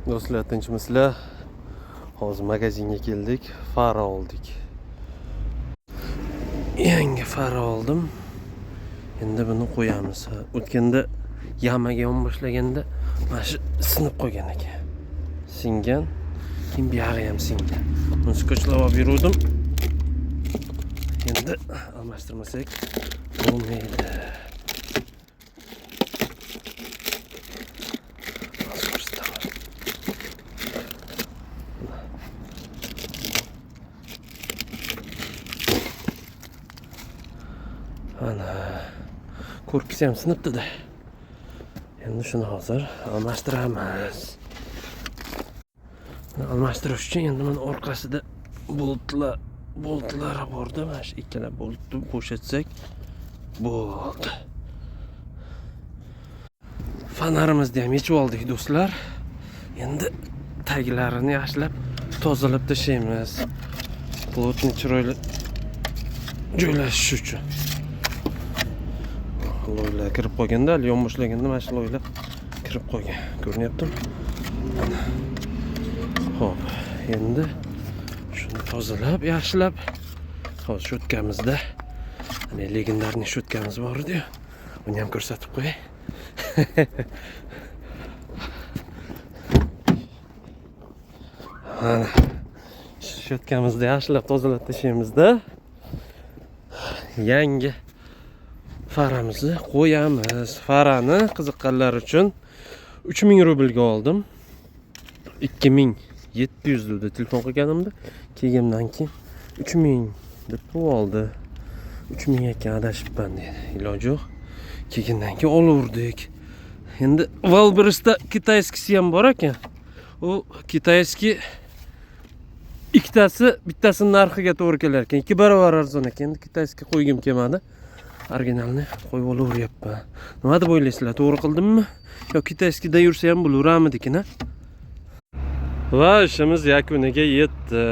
Do'stlar, tinchmisizlar? Hozir magazinga keldik, fara oldik. Yangi fara oldim. Endi buni qo'yamiz. O'tganda yamaga yonboshlaganda mana shu sinib qolgan ekan. Singan, keyin buyog'i ham singan. Buni skotchlab olib yuruvdim. Endi almashtirmasak bo'lmaydi. Hozir ko'rsataman. Ana korpusi ham sinibdi-da. Endi shuni hozir almashtiramiz. Buni almashtirish uchun endi mana orqasida boltlar borda, mana shu ikkala boltni bo'shatsak bo'ldi. Fonarimizni ham yechib oldik do'stlar. Endi taglarini yaxshilab tozalab tashlaymiz. Plotni chiroyli joylashish uchun. Loylar kirib qolganda, hali yonboshlaganda mana shu loylar kirib qolgan. Ko'rinyaptimi? Mana. Xo'p, endi shuni tozalab, yaxshilab hozir sho'tkamizda, hani legendarniy sho'tkamiz bor edi-yu. Uni ham ko'rsatib qo'yay. Mana sho'tkamizni yaxshilab tozalab tashlaymizda yangi faramizni qo'yamiz. Farani qiziqqanlar uchun 3000 rublga oldim. 2700 dedi telefon qilganimda. Kelgandan keyin 3000 deb pul oldi. 3000 ekan, adashibman dedi. Iloji yo'q. Kelgandan keyin olaverdik. Endi Wildberries'da kitayskisi ham bor ekan. U kitayski ikkitasi bittasinin narxiga to'g'ri kelar ekan. 2 barobar arzon ekan. Endi kitayski qo'ygim kelmadi. Originalni qo'yib olaveryapman. Nima deb o'ylaysizlar? To'g'ri qildimmi? Yo kitayskida yursa ham bo'laveramidikin, ha? Va ishimiz yakuniga yetdi.